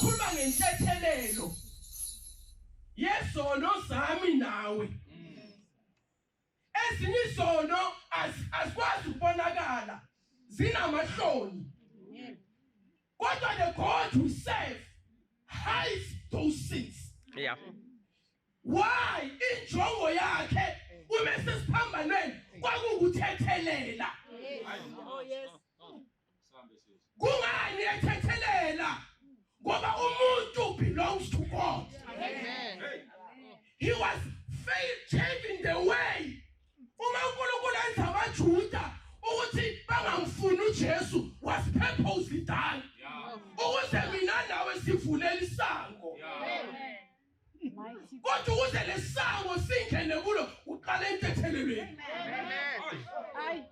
Ukhuluma ngentethelelo yezono zami nawe. Ezinye izono azikwazi ukubonakala, zinamahloni, kodwa the God we serve hides those sins. Why? Injongo yakhe uma sesiphambanweni kwakuwukuthethelela. Oh yes. Kungani ethethelela? Ngoba umuntu belongs to God. Amen. He was paving the way. Uma uNkulunkulu enza amaJuda ukuthi bangamfuni uJesu, was purposely done. Ukuze mina nawe sivulele isango. Kodwa ukuze lesango singene kulo, uqala entethelelweni. Aye.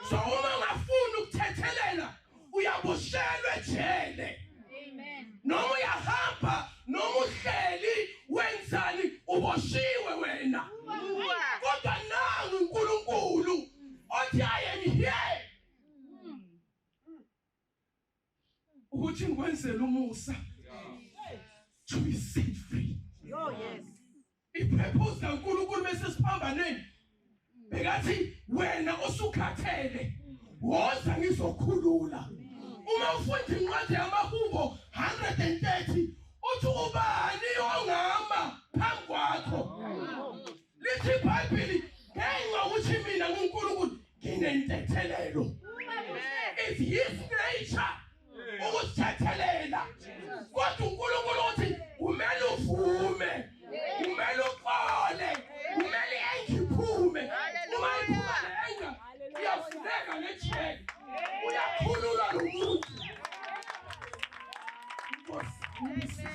So uma ungafuni ukuthethelela, uyaboshelwa ejele. Amen. Noma uyahamba, noma uhleli, wenzani, uboshiwe wena. Kodwa nangu uNkulunkulu othi, "I am here ukuthi ngikwenzele umusa to be set free." Oh yes. I-purpose kaNkulunkulu bese siphambaneni bekathi, "Wena usukhathele, woza ngizokhulula." Uma ufunda incwadi yamaHubo 130, uthi, "Ubani ongama phambi kwakho?" Lithi iBhayibheli, ngenxa ukuthi mina nguNkulunkulu nginentethelelo. It's his nature ukusithethelela, kodwa uNkulunkulu uthi kumele uvume, kumele uxole, kumele i-anger iphume. Uma iphuma le-anger, iyavuleka lejele, uyakhululwa lo muntu. Nkosi, ngibusise.